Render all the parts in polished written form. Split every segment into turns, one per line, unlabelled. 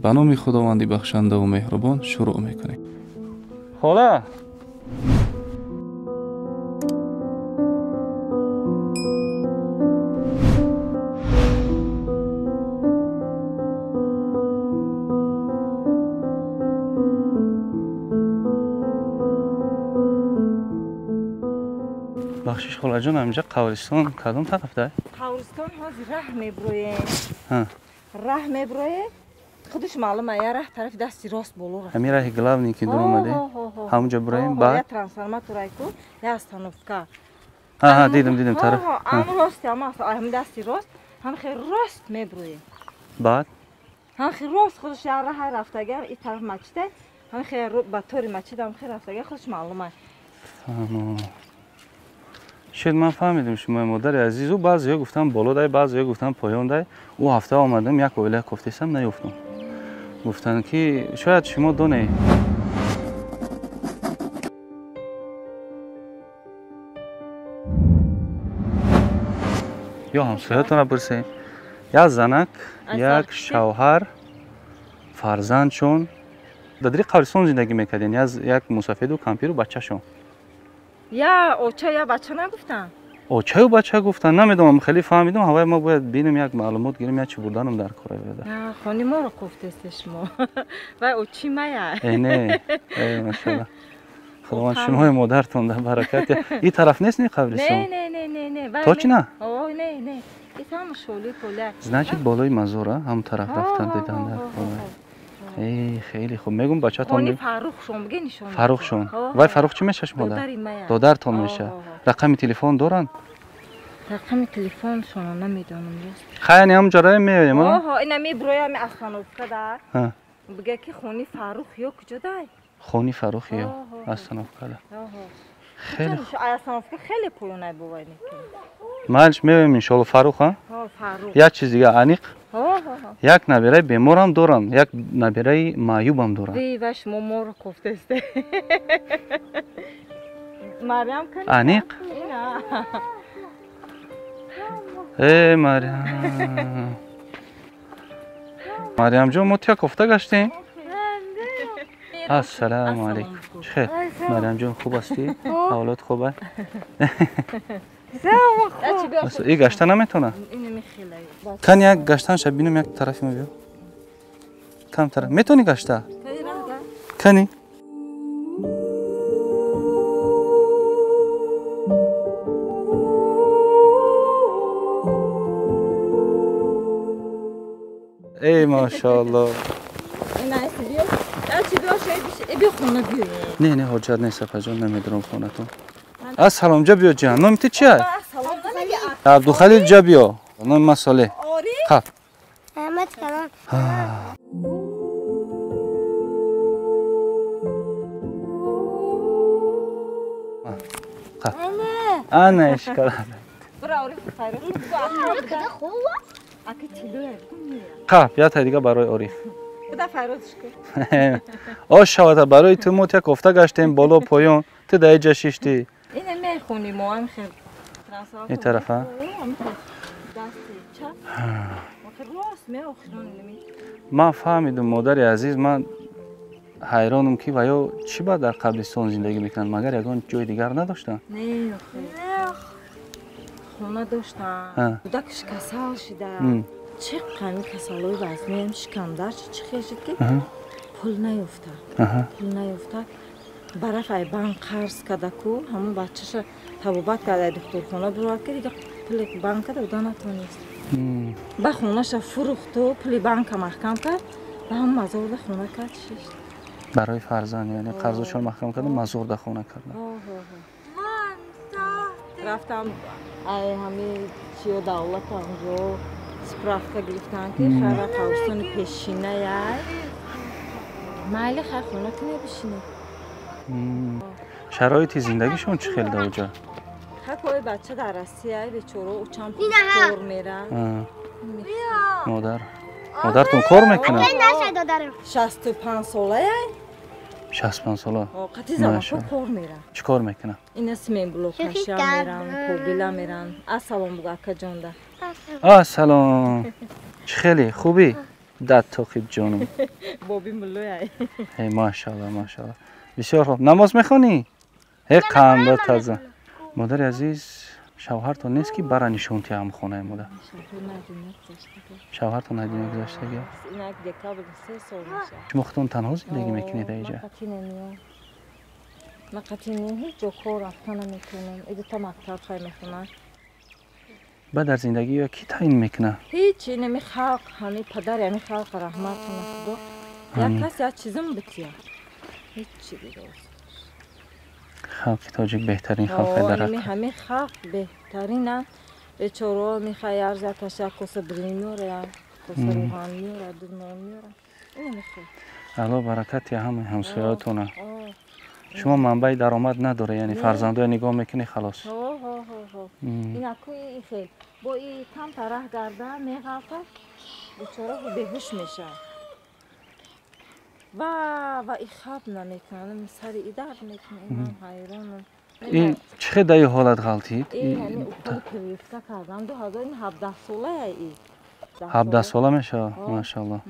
Ба номи Худованди бахшандаву меҳрубон шурӯъ мекунем. Хола! Бахшиш холаҷон, ҳаминҷа қабристон кадом тараф дай?
Қабристон ҳозир раҳ меброем. Раҳ меброем. Худаш маълума, я раҳ тарафи дасти рост боло рафт.
Ҳамин раҳи главный ки дуромаде? Ҳамунҷа броем, баъд?
Я трансформатор айку, я остановка.
Ҳа, дидам, дидам тараф.
Ҳам рост, ҳам дасти рост, ҳам хел рост меброем.
Баъд?
Ҳам хел рост худаш я раҳ рафтага, и тараф мачида, ҳам хел ба тори мачида, ҳам хел рафтага, худаш маълума.
Фаҳмо. Шояд ман фаҳмидам шумо модари азизу, баъзеҳо гуфтам боло дай, баъзеҳо гуфтам поён дай. Ӯ ҳафта омадам, як оила кофтесам, наёфтам. Гуфтанд ки шояд шумо донед. Ё ҳамсоятонро пурсем. Як занак, як шавҳар, фарзандшон дар дари қабристон зиндагӣ мекардем, як мусафеду кампиру бачашон.
Я оча, я бача нагуфтам?
Очаю бача гуфтан, намедонам, хеле фаҳмидам, ҳавай ма бояд бинем, як маълумот гирем, як чи бурданам дар кора беда.
На, хони моро кофтесте шумо. Вай очи мая.
Э, не, э, машалла. Худованд шумои модартон дар баракат. И тараф нест ни қабристон?
Не, не, не, не, не.
Точно?
О, не, не. И там шоли поля.
Значит, болои мазора ҳам тараф рафтан дидан дар кора. Эй, хеле хуб. Мегум бачатон
Хони Фаррухшон бигин нишон.
Фаррухшон. Вай Фаррух чӣ мешаш модар? Додаратон меша. Рақами телефон доранд?
Рақами телефоншонро намедонам рост.
Хай, ани ҳам ҷараё меоем, а?
Оҳо, ина меброям остановка да. Бига ки хони Фаррух ё куҷо дай?
Хони Фаррух ё остановка да. Хеле
хуб. Остановка хеле поёнай бовай неки.
Малш меоем иншоалло Фаррух, а?
Ҳо, Фаррух.
Як чиз дига аниқ. Як набираи беморам дорам, як набираи маъюбам дорам.
Вай шумо моро кофтесте. Мариам кани?
Аниқ? Э, Мариам. Мариамҷон, мо тия кофта гаштем? Ассалому алайкум. Чӣ хел? Мариамҷон, хуб ҳастӣ? Ҳолот хуб аст? И гашта наметавонад? Кан як гаштанша бинам, як тарафи ма биё. Кам тараф. Метавонӣ гашта? Кани? Эй, машаалло. Не, не, ҳоҷат нест, апаҷон, намедорам хонатон. Ассалом, ҷа биё ҷиҳан. Номи ту чи ай? Абдухалил, ҷа биё. Номи ман Солеҳ. Қаб. Ана ишкала. Қаб, як дига барои Ориф. Ош шавата барои ту мо тя кофта гаштем боло поён. Ту дар ҷа шиштӣ.
Ина мехонӣ мо ҳам хел.
Ин тарафа? Ман фаҳмидам, модари азиз, ман ҳайронам ки ва ё чӣ баъд дар қабристон зиндагӣ мекунанд, магар ягон ҷои дигар надоштанд?
Не, хона доштанд. Кӯдакш касал шида. Чӣ қами касалои вазмиам шикамдард чӣ хел шуд ки пул наёфта. Пул наёфта. Бараф ай банк қарз карда ку, ҳамон бачаша табобат карда, духтурхона бурад ки дига пули банка дода натонист. Ба хонаша фурӯхту пули банка маҳкам кард ва ҳам мазорда хона кард шишт.
Барои фарзанд, яъне қарзошон маҳкам карда, мазорда хона карда.
Рафтам ай ҳамин чиё давлата онҷо справка гирифтан ки хайра қабристони пешинаяй. Майли хай хона ки мебишинӣ.
Шароити зиндагишон чӣ хел дар оҷа?
Хай бача дар Россия бечора учам кор мера.
Модар. Модартон кор мекунад?
65 солая.
65 сола.
Қати замонҳо кор мера.
Чӣ кор мекунад?
Ина сменблокаша меран, побила меран. Ассалом буга акаҷонда.
Ассалом. Чӣ хеле хубӣ? Дад тоқи ҷонум.
Боби муллояй.
Эй машааллоҳ, машааллоҳ. Бисёр хуб. Намоз мехонӣ? Эй қанда таза. Модари азиз, шавҳартон нест ки бара нишон тиҳам хонаи модар? Шавҳартон аз дунё гузаштагӣ?
Инак декабр 3 сол мешавад.
Шумо худтон танҳо зиндагӣ мекунед инҷа?
Ман қатъи не, ҳеҷ ҷо кор рафта наметавонам. Иду та мактаб хай мехонам.
Баъд дар зиндагӣ ё кӣ таъин мекунад?
Ҳеҷ, инами халқ, ҳами падари ҳами халқ раҳмат кунад худо. Як кас як чизм бития. Ҳеҷ чи дига.
Халқи тоҷик беҳтарин халқе дар ҳақиқат.
Ҳами халқ беҳтаринанд. Бечораҳо мехоҳанд ярза ташак коса бирин меоранд, коса рӯған меоранд, дурнон меоранд. Ина мехоҳанд.
Алло баракати ҳамаи ҳамсояҳотона. Шумо манбаи даромад надоред, яъне фарзандоя нигоҳ мекунед халос.
Ина кӯи хел бо и камтар раҳ гарда меғалта, бечора беҳуш мешавад. Ва и хаб намекунад, сари и дард мекунад, ман ҳайронам.
Ин чӣ хел дар ин ҳолат ғалтид?
Ин уколи прививка кардам, 2017 солая и.
17 сола мешавад, машааллоҳ.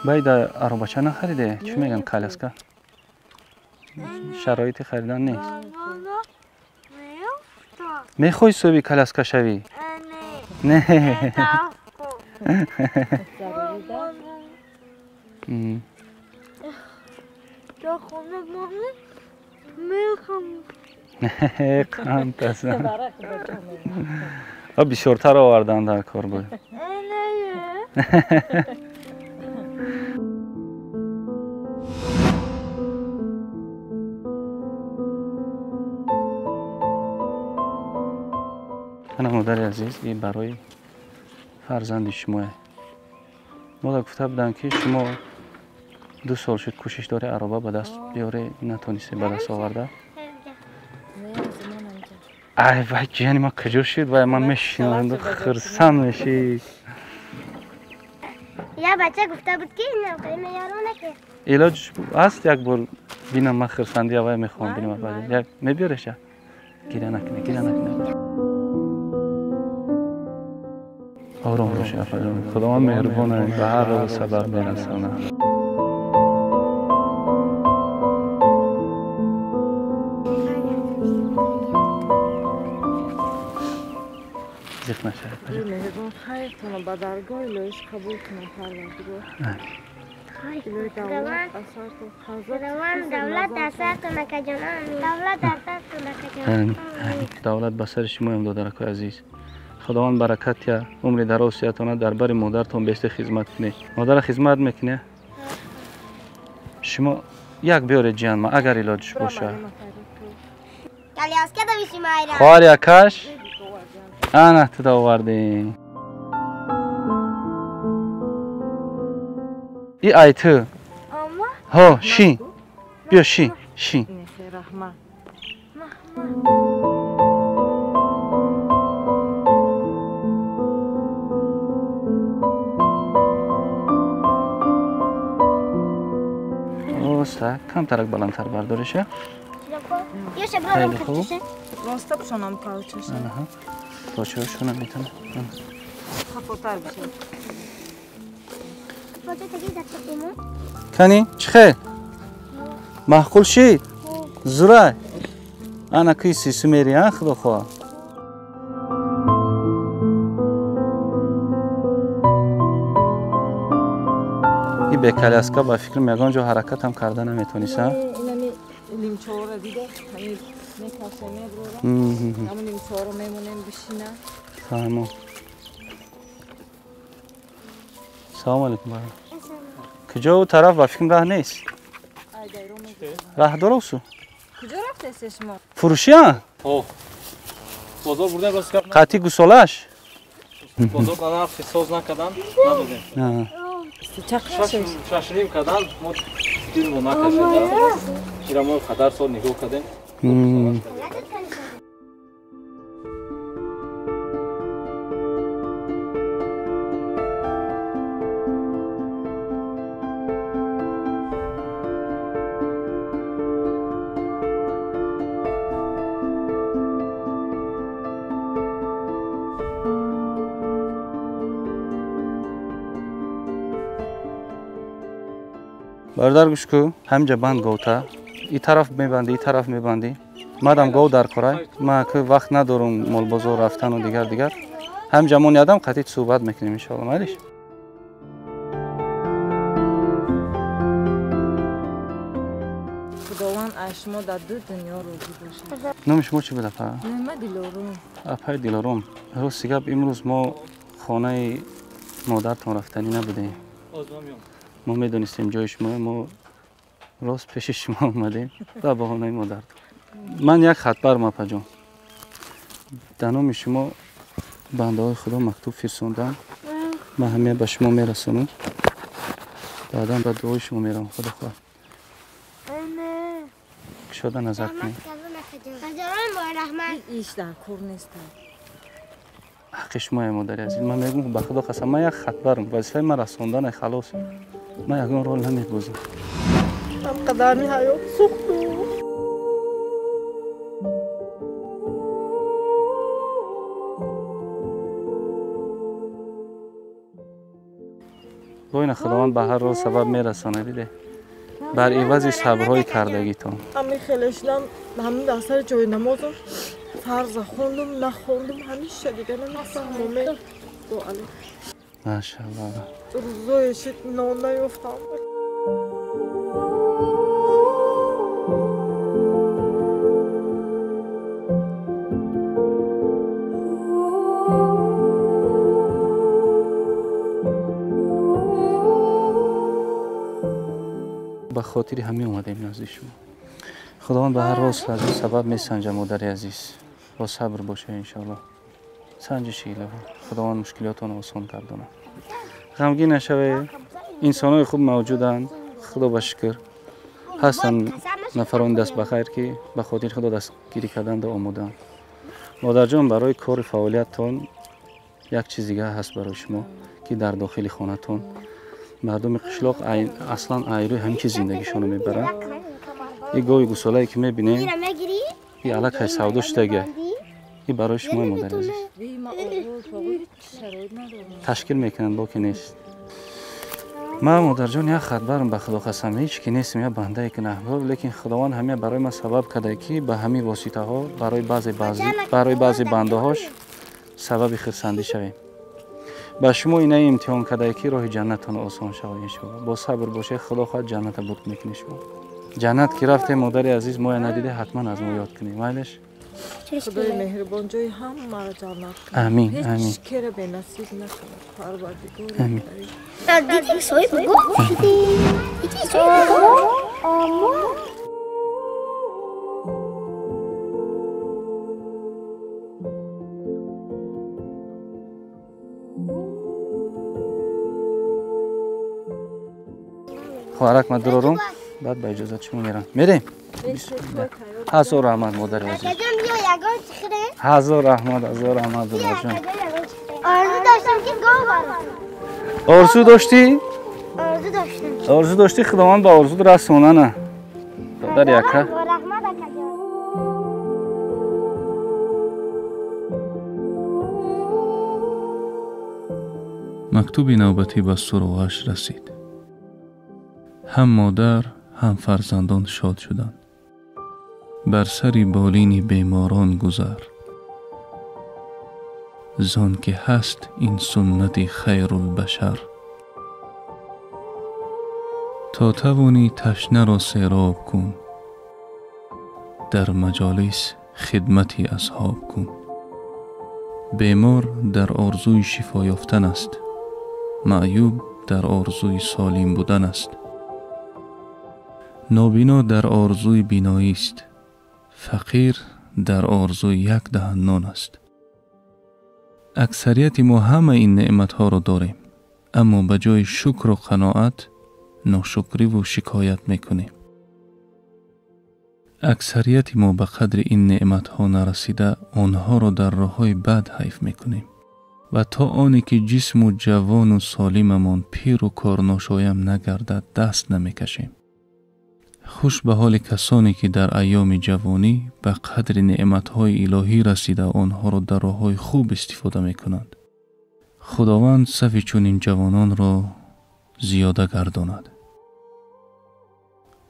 Баъд дар аробача нахариде? Чӣ мегӯянд, коляска? Шароити харидан нест. Мехоҳӣ соҳиби коляска шавӣ? Не. Қанд аса. Бисёртар овардан дар кор буд. Ана модари азиз, ин барои фарзанди шумое. Модар гуфта буданд ки шумо 2 сол шуд кӯшиш дорӣ ароба ба даст биёрӣ, натонистӣ ба даст оварда. Ай вай, ҷияни ман куҷо шуд? Вай ман мешинам, хурсанд мешӣ.
Я бача гуфта буд ки меёрона ки.
Илоҷ аст як бор бинам ман хурсандия вай мехоҳам бинам. Як мебиёреша? Гиря накунӣ, гиря накунӣ. Ором бошӣ, афаҷон. Худованд меҳрубон аст, ба ҳар роҳу сабаб мерасонад. Зиқ нашавед.
Меҳрубон хайртонро ба даргоҳи илоҳиш қабул кунад Парвардигор.
Давлат дар сартон акаҷон. Давлат дар сартон акаҷон.
Давлат ба сари шумоям, додаракои азиз. Худованд баракат тия, умри дароз сиятона, дар бари модаратон бештар хизмат кунед. Модара хизмат мекунед? Шумо як биёред ҷиянма, агар илоҷиш бошад. Хоҳари акаш? Ана туда овардем. И ай ту. Ҳо, шин. Биё шин, шин.
Раҳмат.
Оста, камтарак баландтар бардориша. Хеле хуб.
Роста пӯшонам палчаша.
Аҳа. Почаашона метавонам.
Хафотар бишад.
Кани, чӣ хел? Маъқул шид? Зурай. Ана куи сису мери, а, худо хоҳад. И бе коляска ба фикрам ягон ҷо ҳаракатам карда наметавонист, а?
Инами лимчаҳоро дида, ҳамин мекаша меброра. Ҳамин лимчаҳоро мемонем бишина.
Фаҳмо. Салом алейкум бародар. Куҷо у тараф ба фикрам раҳ нест? Раҳ доросу?
Куҷо рафтаст шумо?
Фурӯшия?
Ҳо. Бозор бурдем рост гап.
Қатъи гусолаш?
Бозор ба нархи соз накардан, надодем. Шашним кардан, мо дилмо накашидем. Ира мо қадар сол нигоҳ кардем.
Бародар гӯш ку, ҳамҷа банд говта. И тараф мебандӣ, и тараф мебандӣ. Мадам гов дар корай. Ма ки вақт надорум молбозор рафтану дигар дигар. Ҳамҷа мон ядам қатъи суҳбат мекунем иншоалло, майлиш?
Худованд аз шумо дар ду дунё розӣ бошад.
Номи шумо чӣ буд, апа?
Номи Дилором.
Апаи Дилором, рости гап имрӯз мо хонаи модартон рафтанӣ набудем. Мо медонистем ҷои шумо, мо рост пеши шумо омадем ба баҳонаи модартон. Ман як хатбарм, апаҷон. Дар номи шумо бандаҳои худо мактуб фирсондам. Ман ҳамия ба шумо мерасонам. Баъдан ба дуои шумо меравам, худо хоҳад. Кушода назар кунед.
Иш дар кор нест.
Ҳаққи шумоя, модари азиз. Ман мегӯям ба худо қасам, ман як хатбарм. Вазифаи ман расондане, халос. Ман ягон рол намебозам.
Қадами ҳаёт сӯхту.
Боина худованд ба ҳар рол сабаб мерасонад, диде. Бар ивази сабрҳои кардагитон.
Ҳамин хеле шудам, ҳамин дар сари ҷои намозам фарза хондум, нахондум, ҳамеша дига намефаҳмам.
Машааллоҳ.
Рӯзое шид нон наёфтам.
Ба хотири ҳамин омадем назди шумо. Худованд ба ҳар роз аз ин сабаб месанҷа, модари азиз. Бо сабр боша иншоаллоҳ. Санҷиши илоҳӣ. Худованд мушкилотонро осон гардонад. Ғамгин нашавед. Инсонҳои хуб мавҷуданд. Худо ба шукр. Ҳастанд нафарони даст ба хайр, ки ба хотири худо дастгирӣ карданда омодаанд. Модарҷон, барои кори фаъолияттон як чиз дигар ҳаст барои шумо, ки дар дохили хонатон мардуми қишлоқ аслан айрӯи ҳамин чиз зиндагишонро мебаранд. И гови гусолае ки мебинем, и аллакай савдо шудагия. И барои шумо, модари азиз. Ташкил мекунанд, боки нест. Ман, модарҷон, як хатбарм, ба худо қасам, ҳеҷ ки нестам, як бандае гунаҳкор, лекин худованд ҳамия барои ман сабаб кардае, ки ба ҳамин воситаҳо барои баъзе бандаҳош сабаби хирсандӣ шавем. Ба шумо инаи имтиҳон кардае, ки роҳи ҷаннатон осон шавад иншоаллоҳ. Бо сабр бошед, худо хоҳад ҷанната бурд мекунед шумо. Ҷаннат ки рафтем, модари азиз, моя надиде, ҳатман аз мо ёд кунед. Майлеш?
Худои меҳрибон ҷои ҳамаро ҷаннат кунад.
Амин, амин.
Ҳеҷ кера бенасиб накунад. Парвардигор.
Амин.
Дидӣ соҳиб гов шудӣ. Дидӣ соҳиб гов? Омо.
Хоҳарак, ман дурорум, баъд ба иҷозат шумо мерам. Мерем? Ҳазор раҳмат, модари азиз. Ҳазор раҳмат, ҳазор раҳмат, додарҷон.
Орзу доштам ки гов барам.
Орзу доштӣ?
Орзу доштам.
Орзу доштӣ, худованд ба орзуд расонана. Додари ака.
Мактуби навбатӣ ба суроғаш расид. Ҳам модар, ҳам фарзандон шод шуданд. Бар сари болини беморон гузар, зон ки ҳаст ин суннати хайрулбашар. То тавонӣ ташнаро сероб кун, дар маҷолис хидмати асҳоб кун. Бемор дар орзуи шифо ёфтан аст, маъюб дар орзуи солим будан аст. Нобино дар орзуи биноист, фақир дар орзуи як даҳан нон аст. Аксарияти мо ҳама ин неъматҳоро дорем, аммо ба ҷои шукру қаноат ношукриву шикоят мекунем. Аксарияти мо ба қадри ин неъматҳо нарасида онҳоро дар роҳҳои бад ҳайф мекунем ва то оне ки ҷисму ҷавону солимамон пиру корношоям нагардад даст намекашем. Хуш ба ҳоли касоне ки дар айёми ҷавонӣ ба қадри неъматҳои илоҳӣ расида онҳоро дар роҳҳои хуб истифода мекунанд. Худованд сафи чунин ҷавононро зиёда гардонад.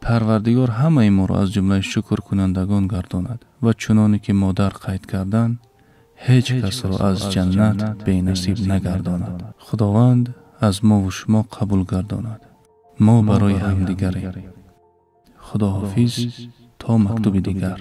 Парвардигор ҳамаи моро аз ҷумлаи шукркунандагон гардонад ва чуноне ки модар қайд карданд, ҳеҷ касро аз ҷаннат бенасиб нагардонад. Худованд аз мову шумо қабул гардонад. Мо барои ҳамдигарем. Худоҳофиз то мактуби дигар.